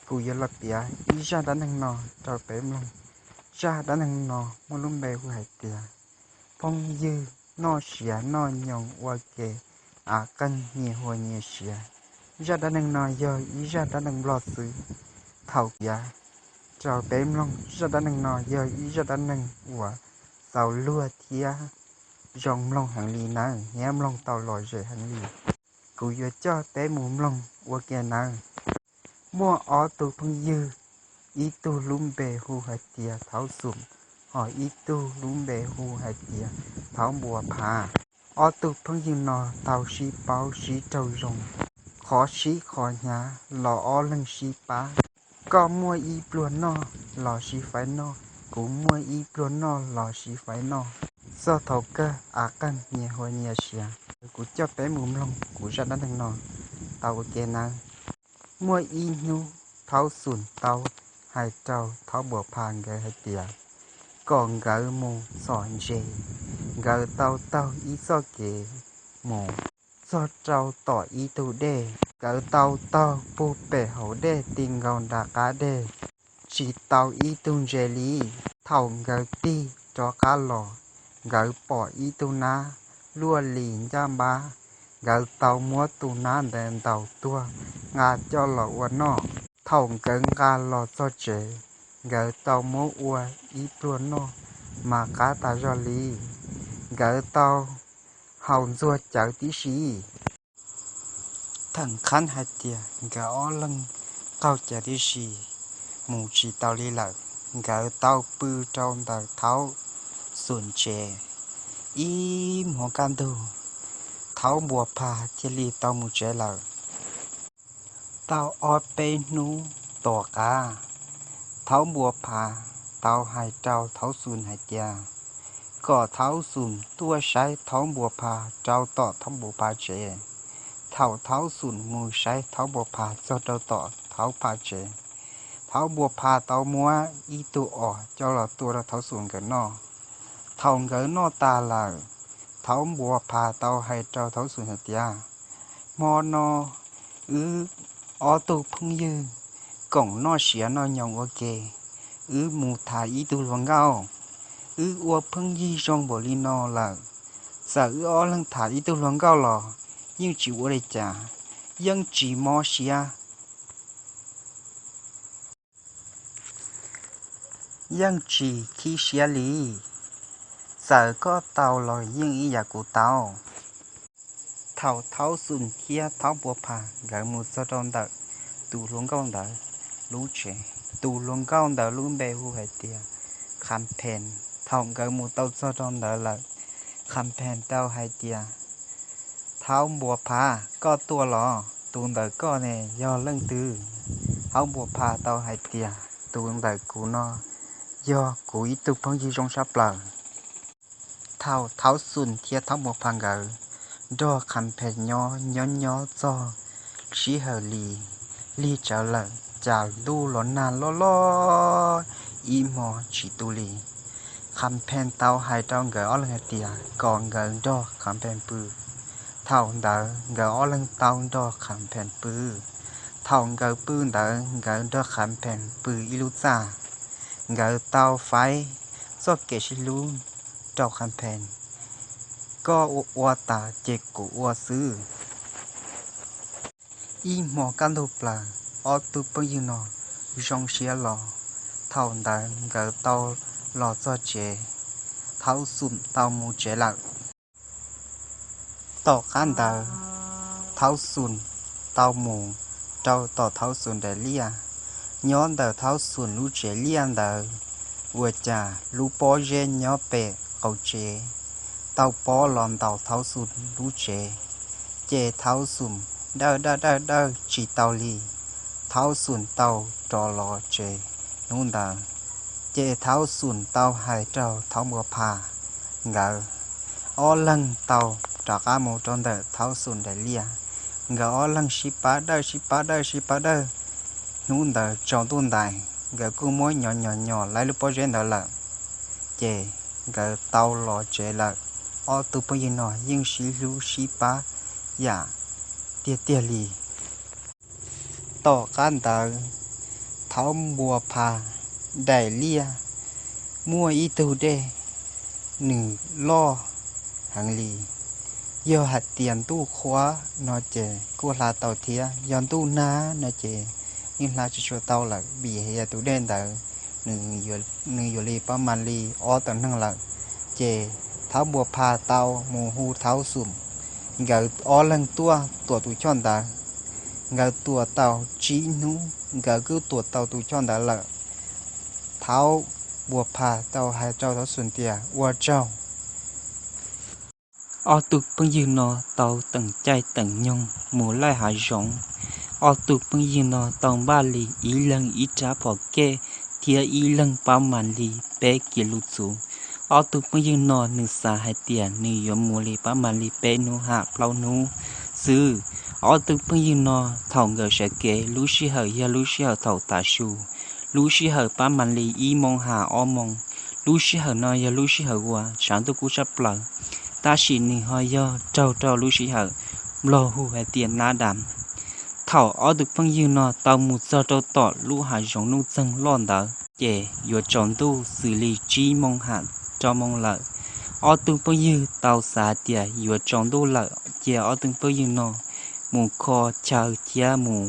Kuv yuav los piav ib zaj dab neeg no rau peb mloog. Zaj dab neeg no muaj lub npe hu hais tias phooj ywg noj siav noj nyoos ua ke av qeeg nyias hua nyias siav. Zaj dab neeg no yog ib zaj dab neeg nplog xwb. Thaum piav rau peb mloog, zaj dab neeg no yog ib zaj dab neeg uas txaus luag thiab zoo mloog heev li nawb, thiab mloog tau lom zem heev li. Kuv yuav coj peb mus mloog ua ke nawb. Muaj ob tug phooj ywg, ib tug lub npe hu hais tias Thaub Xum, ho ib tug lub npe hu hais tias Thaub Npua Pha. Ob tug phooj ywg no tau sib paub sib raug zoo, qhov sib qhov hnyav los ob leeg sib pab. Koj muaj ib pluag noj los sib faib noj, kuv muaj ib pluag noj los sib faib noj. Txog thaum kawg av qeeg nyias hua nyias siav. Kuv coj peb mus mloog kuv zaj dab neeg no tau ua ke nawb. Muaj ib hnub Thaub Xum tau hais rau Thaub Npua Pha nkawd hais tias kom nkawd mus txhom ntses. Nkawd tau taug ib txoj kev mus txog rau tom ib tug dej. Nkawd tau taug puag pem hauv dej ti nkaus nram qab dej, tsis tau ib tug ntses li. Thaum nkawd tig rov qab los, nkawd pom ib tug nab luaj li ncaj npab. Nkawd tau muab tus nab ntawd ntaus tuag nqa coj los ua noj. Thaum nkawd nqa los txog tsev, nkawd tau muab ua ib pluag noj mas qab tas zog li. Nkawd tau haus ntxuag cawv tib si. Theem qhab hais tias nkawd ob leeg qaug cawv tib si mus tsis tau li lawm, nkawd tau pw rau ntawm Thaub Xum tsev. Ib hmos kaj ntug, Thaub Npua Pha thiaj li tau mus tsev lawm. Tau ob peb hnub tom qab, Thaub Npua Pha tau hais rau Thaub Xum hais tias kom Thaub Xum tuaj saib Thaub Npua Pha rau tom Thaub Npua Pha tsev. Thaum Thaub Xum mus saib Thaub Npua Pha txog rau tom Thaub Pha tsev, Thaub Npua Pha tau muab ib tug os coj los tua rau Thaub Xum nkawd noj. Thaum nkawd noj tas lawm, Thaub Npua Pha tau hais rau Thaub Xum hais tias, hmo no wb ob tug phooj ywg koom noj siav noj nyoos ua ke, wb mus tham ib tug hluas nkauj. Wb ua phooj ywg zoo npaum li no lawm, txawm wb ob leeg tham ib tug hluas nkauj los yeej tsis ua li cas, yeej tsis mob siab, yeej tsis khib siab li. Txawm koj tau los yeej ib yam kuv tau. Thaum Thaub Xum thiab Thaub Npua Pha nkawd mus txog rau ntawm tus hluas nkauj ntawd lub tsev, tus hluas nkauj ntawd lub npe hu hais tias Kham Phees. Thaum nkawd mus tau txog rau ntawd lawm, Kham Phees tau hais tias, Thaub Npua Pha, koj tuaj los? Tus ntawm koj ne yog leej twg? Thaub Npua Pha tau hais tias, tus ntawm kuv no yog kuv ib tug phooj ywg zoo sab plaws. Thaum Thaub Xum thiab Thaub Npua Pha nkawd nrog Kham Phees nyob nyob nyob txog sij hawm li lig tsawv lawm, cas ntuj los nag loj loj ib hmo tsis tu li. Kham Phees tau hais rau nkawd ob leeg hais tias kom nkawd nrog Kham Phees pw. Thaum ntawd nkawd ob leeg tau nrog Kham Phees pw. Thaum nkawd pw ntawd nkawd nrog Kham Phees pw ib lub txaj. Nkawd tau faib txoj kev sib hlub rau Kham Phees, koj ua ua tas ces kuv ua xwb. Ib hmo kaj ntug plaws, ob tug phooj ywg no zoo siab los. Thaum ntawd nkawd tau los txog tsev, Thaub Xum tau mus tsev lawm. Tom qab ntawd, Thaub Xum tau mus rau tom Thaub Xum daim liaj. Nyob ntawm Thaub Xum lub tsev liaj ntawd, ua cas lub pob zeb nyob pem qaum tsev tau pob los ntaus Thaub Xum lub tsev, ces Thaub Xum dawj dawj dawj dawj tsis tau li. Thaub Xum tau rov los tsev hnub ntawd, ces Thaub Xum tau hais rau Thaub Npua Pha nkawd ob leeg tau rov qab mus rau ntawm Thaub Xum daim liaj. Nkawd ob leeg sib pab dawj sib pab dawj sib pab dawj. Hnub ntawd tsaus ntuj ntais, nkawd kuj muab nyom nyom nyom laib lub pob zeb ntawd lawm, ces nkawd tau los tsev lawm. Ob tug phooj ywg no yeej sib hlub sib pab yam tiag tiag li. Tom qab ntawd, Thaub Npua Phas daim liaj muaj ib tug dej, nws loj heev li. Yog hais tias ntuj qhuav no ces kuj hla tau thiab, yog ntuj nag no ces yeej hla tsis tshua tau lawm, vim hais tias tus dej ntawd nws yuav li pab mas li ob tawm neeg lawm. Ces Thaub Npua Phas tau mus hu Thaub Xum, nkawd ob leeg tuaj tuam tus choj ntawd. Nkawd tuam tau tsib hnub, nkawd kuj tuam tau tus choj ntawd lawm. Thaub Npua Phas tau hais rau Thaub Xum tias, ua tsaug. Ob tug phooj ywg no tau teem caij teem nyoog mus laij hav zoov. Ob tug phooj ywg no tau npaj li ib leeg ib rab phom kej thiab ib leeg pab mas li peb kiag lub txuv. Ob tug phooj ywg no nws xav hais tias nws yuav mus li pab mas li peb hnub ham plaub hnub xwb. Ob tug phooj ywg no thaum nkawd sawv kev lub sij hawm yog lub sij hawm thaum tav su, lub sij hawm pab mas li ib moos ham ob moos. Lub sij hawm no yog lub sij hawm uas tshav ntuj kub tshaj plaws, tab sis nws ho yog raug rau lub sij hawm nplog hu hais tias nab dam. Thaum ob tug phooj ywg no tau mus txog rau tom lub hav zoov nuj txeeg loj ntawd ces yuav tsaus ntuj xws li tsib moos ham rau moos lawm. Ob tug phooj ywg tau xav tias yuav tsaus ntuj lawm ces ob tug phooj ywg no mus kho chaw thiab mus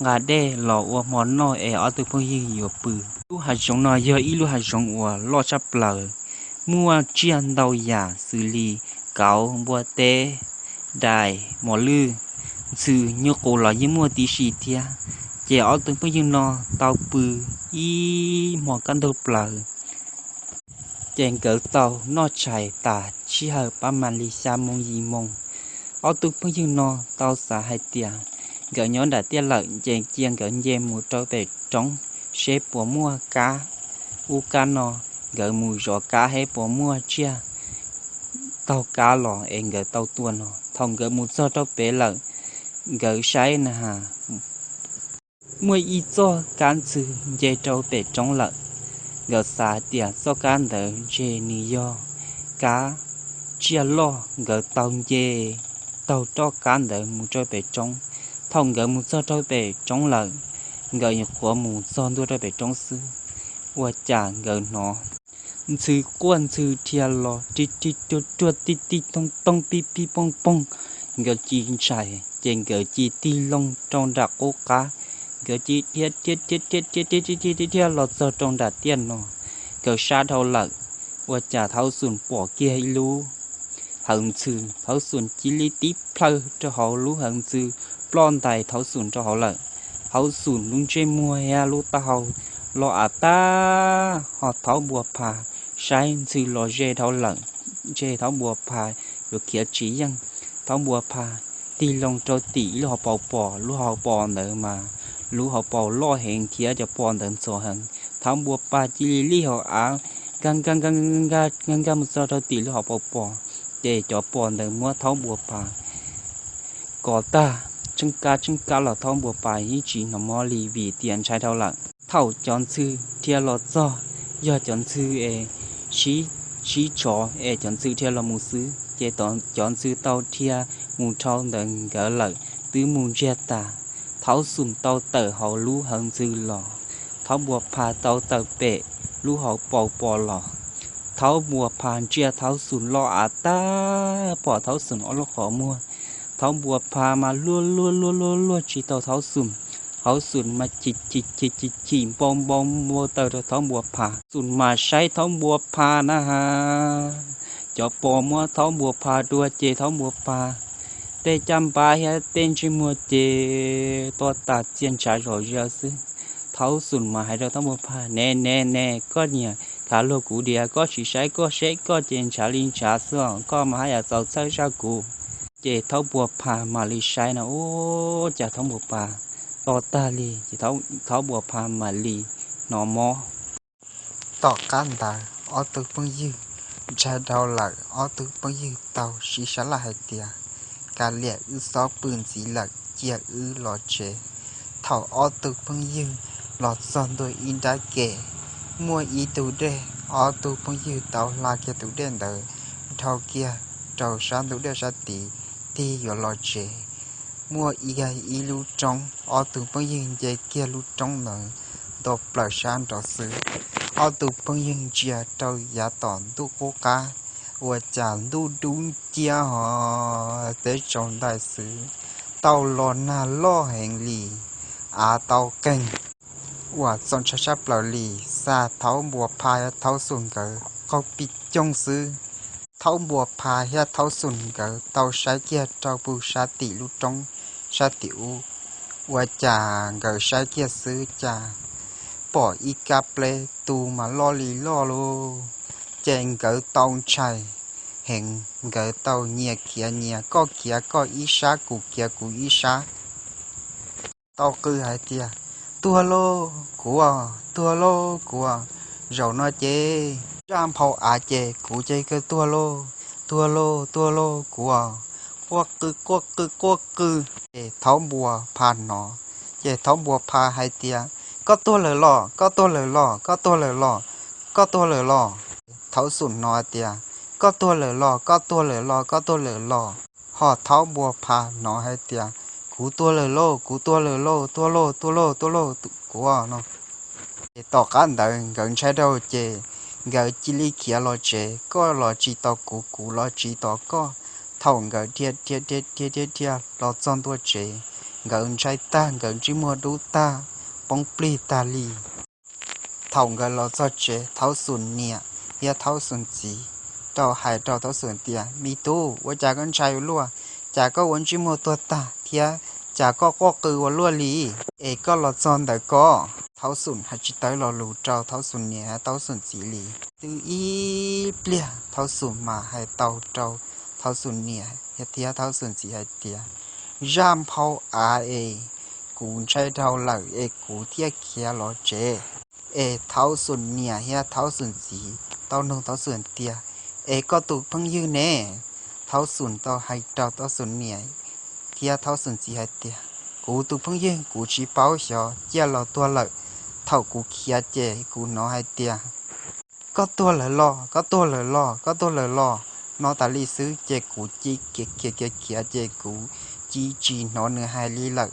nqa dej los ua hmo noj es ob tug phooj ywg yuav pw. Lub hav zoov no yog ib lub hav zoov uas loj tshaj plaws, muaj tsiaj ntau yam xws li kauv, npua teb, dais, mos lwj, ntxhw, nyuj qus los yeej muaj tib si thiab. Ces ob tug phooj ywg no tau pw ib hmo kaj ntug plaws. Ces nkawd tau noj tshais tas sij hawm pab mas li xya moos yim moos. Ob tug phooj ywg no tau xav hais tias nkawd nyob nram tiaj lawm ces cia nkawd nce mus rau pem roob seb puas muaj kab ub kab no, nkawd mus zov kab seb puas muaj tsiaj taug kab los es nkawd tau tua no. Thaum nkawd mus txog rau pem lawm, nkawd saib na has, muaj ib txoj kab ntxhw nce rau pem roob lawm. Nkawd xav tias txoj kab ntawd ntshe nws yog kab tsiaj loj, nkawd tau nce taug roj kab ntawd mus rau pem roob. Thaum nkawd mus txog rau pem roob lawm, nkawd nyuam qhuav mus txog ntua rau pem roob xwb, ua cas nkawd hnov ntxhw quaj ntxhw dhia los ri ri ruag ruag tij tij toog toog pij pij poog poog. Nkawd cia ntshai ces nkawd cia tig loo rau nram qub qab, nkawd cia dhia dhia dhia dhia dhia dhia dhia dhia los txog rau nram tiaj no. Nkawd sab dhau lawm, ua cas Thaub Xum pom kiag ib lub hawv ntxhw. Thaub Xum cia li tib plhaw rau hauv lub hawv ntxhw, ploj ntais Thaub Xum rau hauv lawm. Thaub Xum lub ntsej muag thiab lub taub hau los av tag, ho Thaub Npua Phas saib ntxhw los ze dhau lawm, ntshe Thaub Npua Phas yuav khiav tsis yeej. Thaub Npua Phas tig loo rau tim ib lub hauv paus pos, lub hauv paus ntawd mas lub hauv paus loj heev thiab cov pos ntawd ntxhov heev. Thaub Npua Phas cia li lij hauv av, nkag nkag nkag nkag nkag nkag mus txog rau tim lub hauv paus pos, ces cov pos ntawd muab Thaub Npua Phas kov tag, tseeb kab tseeb kab los Thaub Npua Phas yeej tsis hnov mob li vim tias ntshai dhau lawm. Thaum cov ntxhw dhia los txog, yog cov ntxhw es sib, sib tsov es cov ntxhw dhia los mus xwb, ces cov ntxhw tau dhia mus dhau ntawd nkawd lawm, twb mus ntsiag tas. Thaub Xum tau tawm hauv lub hawv ntxhw los, Thaub Npua Phas tau tawm pem lub hauv paus pos los. Thaub Npua Phas ntsia Thaub Xum loj av tag, pom Thaub Xum ob lub qhov muag. Thaub Npua Phas mas luag luag luag luag luag tsis tau Thaub Xum. Thaub Xum mas chim chim chim chim chim npau npau npau taws rau Thaub Npua Phas. Xum mas saib Thaub Npua Phas na has, cov pos muab Thaub Npua Phas dua ces Thaub Npua Phas tej caj npab thiab tej ntsej muag ces tuaj tas txia ntshav zom zaws xwb. Thaub Xum mas hais rau Thaub Npua Phas, ne ne ne, koj niam khav luag kuv diam, koj tsis saib koj seb koj ces ntshav li ntshav xwb os, koj mas haj yam txaus txhawj zaj kuv. Ces Thaub Npua Phas mam li saib no, ua cas Thaub Npua Phas to tag li, ces Thaub Npua Phas mam li hnov mob. Tom qab ntawd ob tug phooj ywg ntshai dhau lawm, ob tug phooj ywg tau sib sab laj hais tias, kav liam, wb txhob pw ntxiv lawm, cia wb los tsev. Thaum ob tug phooj ywg los txog ntua ib nrab ke, muaj ib tug dej, ob tug phooj ywg tau hla kiag tus dej ntawd dhau kiag rau sab ntug dej sab tid, tig yuav los tsev. Muaj ib, ib lub roob, ob tug phooj ywg nce kiag lub roob ntawd nto plaws sab nraud xwb. Ob tug phooj ywg ntsia rau yav tom ntuj qub qab, ua cas ntuj dub nciab hos teb tsaus ntais xwb, tau los nag loj heev li, av tau qeeg uas txaus ntshai sab plaws li, xa Thaub Npua Pha thiab Thaub Xum nkawd qaug pij coog xwb. Thaub Npua Pha thiab Thaub Xum nkawd tau saib kiag rau pem sab tim lub roob sab tim ub, ua cas nkawd saib kiag xwb cas pom ib kab pleb tu mas loj li loj lauj. Ces nkawd tau ntshai heev, nkawd tau nyias khiav nyias, koj khiav koj ib sab, kuv khiav kuv ib sab, tau qw hais tias, Tuag lauj kuv os, tuag lauj kuv os. Zaum no ces zaj nphau av ces kuv ces kawg tuag lauj, tuag lauj, tuag lauj kuv os. Quaj qw quaj qw quaj qw. Ces Thaub Npua Pha hnov, ces Thaub Npua Pha hais tias, Koj tuag lawm los, koj tuag lawm los, koj tuag lawm los, koj tuag lawm los. Thaub Xum hnov hais tias, Koj tuag lawm los, koj tuag lawm los, koj tuag lawm los. Ho Thaub Npua Pha hnov hais tias, Kuv tuag lawm lauj, kuv tuag lawm lauj, tuag lauj, tuag lauj, tuag lauj kuv os no. Ces tom qab ntawd nkawd ntshai dhau ces nkawd cia li khiav los tsev, koj los tsis tos kuv, kuv los tsis tos koj. Thaum nkawd dhia dhia dhia dhia dhia los txog ntua tsev, nkawd ntshai tag, nkawd ntsej muag dub tag, poob plig tag li. Thaum nkawd los txog tsev, Thaub Xum niam thiab Thaub Xum txiv tau hais rau Thaub Xum tias, Me tub, ua cas koj ntshai ua luaj? Cas koj ua ntsej muag tuag tag thiab cas koj quaj qw ua luaj li? Es koj los txog ntawm ko? Thaub Xum hais tsis tau lo lus rau Thaub Xum niam thiab Thaub Xum txiv li. Twb ib pliag Thaub Xum mas hais tau rau Thaub Xum niam thiab Thaub Xum txiv hais tias, Zaj nphau av es kuv ntshai dhau lawm es kuv thiaj khiav los tsev. Es Thaub Xum niam thiab Thaub Xum txiv tau nug Thaub Xum tias, Es koj tus phooj ywg ne? Thaub Xum tau hais rau Thaub Xum niam thiab Thaub Xum txiv hais tias, Kuv tus phooj ywg kuv tsis paub, xyov ciaj los tuag lawm. Thaum kuv khiav ces kuv hnov hais tias, Koj tuag lawm los, koj tuag lawm los, koj tuag lawm los, no tas li xwb ces kuv cia li khiav khiav khiav khiav ces kuv cia li tsis hnov nws hais li lawm.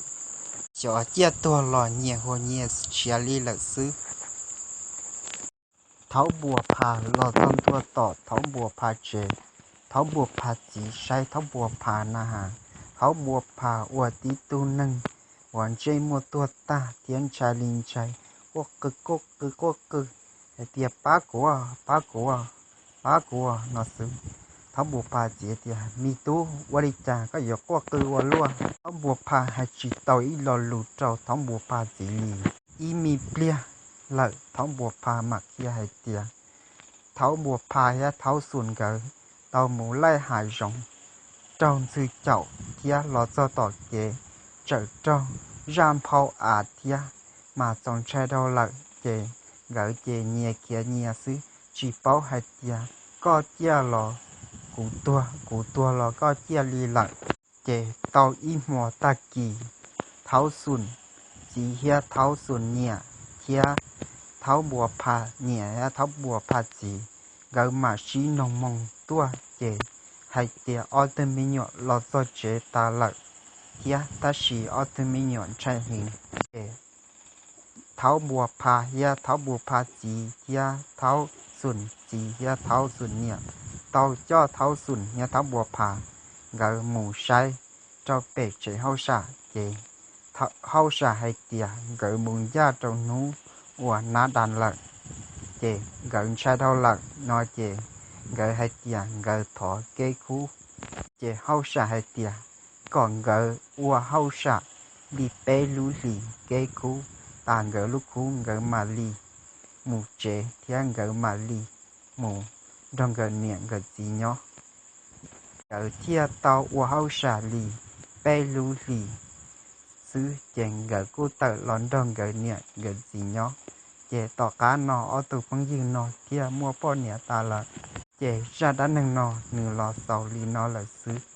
Xyov ciaj tuag los nyias hu nyias siav li lawm xwb. Thaub Npua Pha los txog ntua tom Thaub Npua Pha tsev, Thaub Npua Pha txiv saib Thaub Npua Pha na has, Thaub Npua Pha ua tib tug neeg uas ntsej muag tuag tag thiab ntshai li ntshai, quaj qw quaj qw quaj qw hais tias, Pab kuv, pab kuv, pab kuv no xwb. Thaub Npua Pha txiv tias, Me tub, ua li cas koj yuav quaj qw ua luaj? Thaub Npua Pha hais tsis tau ib lo lus rau Thaub Npua Pha txiv li. Ib me pliag lawm Thaub Npua Pha mam qhia hais tias, Thaub Npua Pha thiab Thaub Xum nkawd tau mus laij hav zoov raug ntxhw caum thiab los txog tom kev tsawm raug zaj nphau av thiab mas txaus ntshai dhau lawm ces nkawd ces nyias khiav nyias xwb, tsis paub hais tias koj ciaj los kuv tuag, kuv tuag los koj ciaj li lawm. Ces tau ib hmos tag kis, Thaub Xum txiv thiab Thaub Xum niam thiab Thaub Npua Pha niam thiab Thaub Npua Pha txiv nkawd mam sib noog moo tuaj ces hais tias ob tug me nyuam los txog tsev tas lawm thiab tab sis ob tug me nyuam ntshai heev ces Thaub Npua Pha thiab Thaub Npua Pha txiv thiab Thaub Xum txiv thiab Thaub Xum niam tau coj Thaub Xum thiab Thaub Npua Pha nkawd mus saib rau pem tsev hauj sam ces hauj sam hais tias nkawd mus ncaj rau hnub uas nab da lawm ces nkawd ntshai dhau lawm no ces nkawd hais tias nkawd thov kev khub. Ces hauj sam hais tias kom nkawd ua hauj sam li peb lub hlis kev khub, tas nkawd lub khub nkawd mam li mus tsev thiab nkawd mam li mus nrog nkawd niam nkawd txiv nyob. Nkawd thiaj tau ua hauj sam li peb lub hlis xwb ces nkawd kuj tawm los nrog nkawd niam nkawd txiv nyob. Ces tom qab no ob tug phooj ywg no thiaj muaj poj niam tas lawm. Ces zaj dab neeg no nws los xaus li no lawm xwb.